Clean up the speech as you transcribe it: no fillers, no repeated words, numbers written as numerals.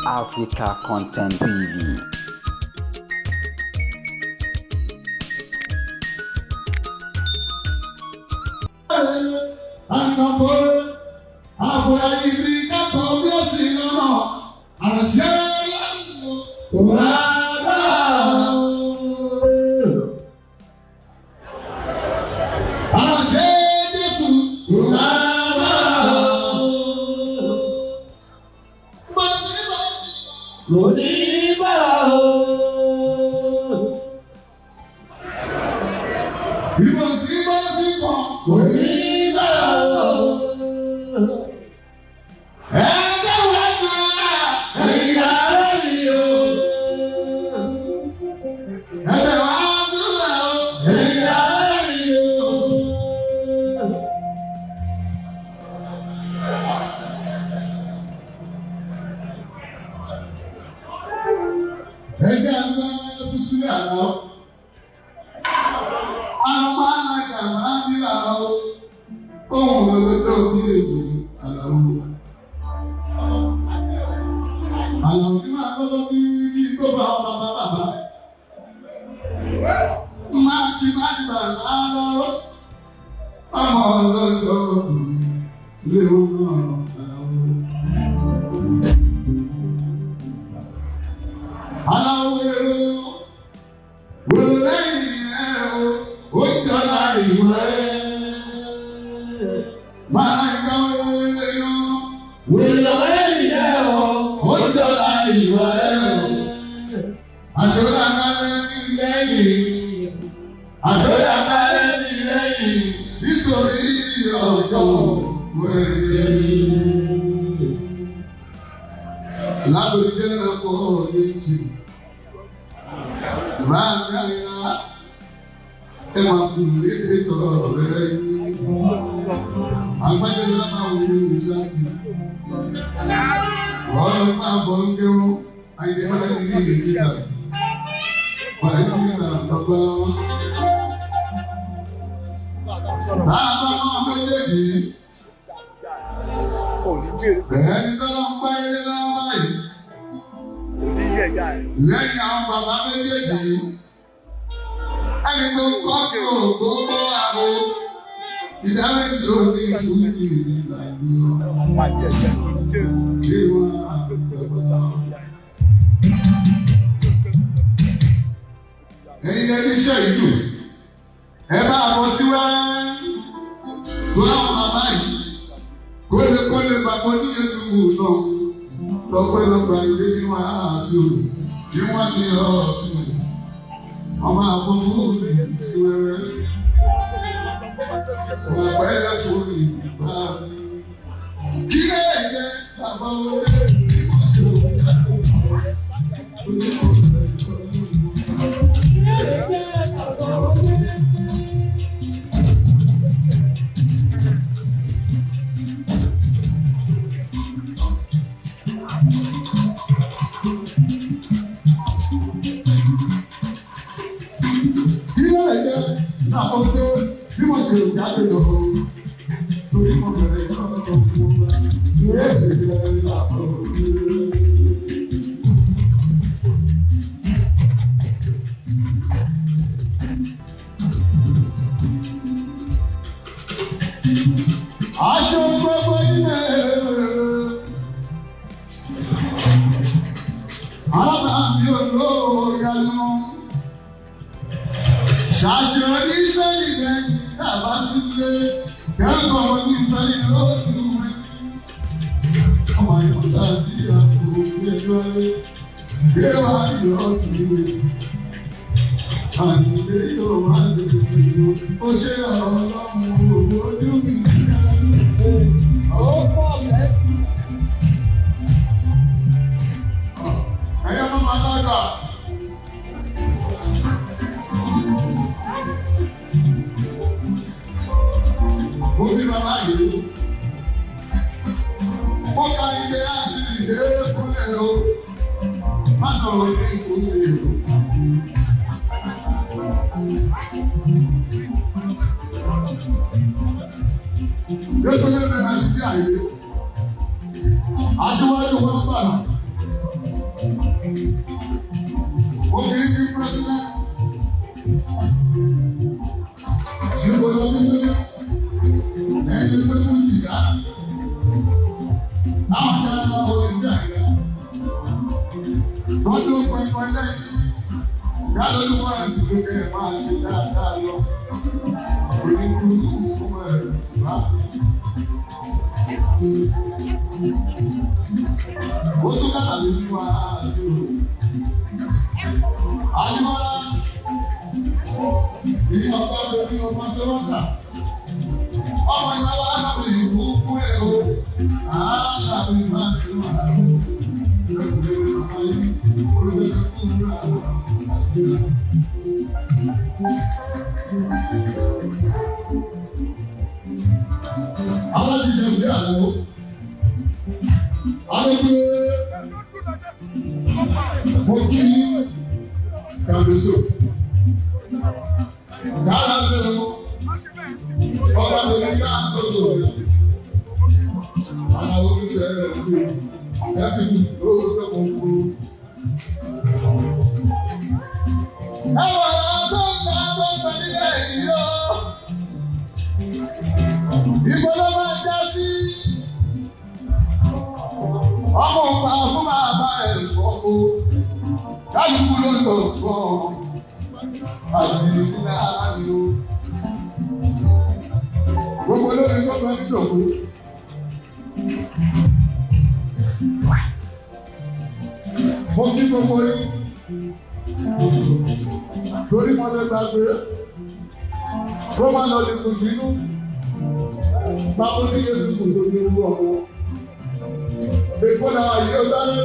Africa Content TV. Aṣíwájú wọn bàrà. Ó fi ń bí president. Ṣé kò lọ sí pé ẹni pé fún ìyá? Àwọn jẹ́ lọ́wọ́ polisi àyà. Lọ́dún pẹ̀pẹ̀ lẹ́yìn. Yálò ló máa sì pé kẹ́ ẹ̀ máa ṣe dáadáa lọ. Oníkúrú fún ẹ̀ láti. Ó tún kàtà lè ní wa sí o. Àyíwọ́lá ìyá ọba lórí ọmọ sẹ́wọ́ntà. Ọmọ ìyàwó alábì ìlú kú ẹ̀ o. Alábì máa ṣe wà á. Ẹ̀kúnlẹ̀ ọmọ yìí, olùdókòwò kúrò àwọn àgbẹ̀. Àwọn ti ṣe ìdí àlọ́. Àwọn pé mo kí Kàdóso. Yàrá mi o, ọba mi ní ká sọ̀rọ̀ rẹ̀. Àwọn oníṣẹ́ rẹ̀ kú. Ṣẹ́fì ló ń kú. Ẹ̀wọ̀n tó ń bá tó ń bẹ nílẹ̀ yìí o. Ibo ló máa já sí? Ọmọ òǹkà fún bàbá ẹ̀ fọ́ o. Kálukú ló sọ̀rọ̀ fún ọ. Àti ìlà ni o. Gbogbo lórí gbogbo ní ìjọ̀kú. Mo kí gbogbo yín. Torí mo lè gbàgbé. Roman lọ lè kù sínú. Báwo ni Jésù kò tó ní owó ọmọ? Èkó làwọn yìí ó dálé.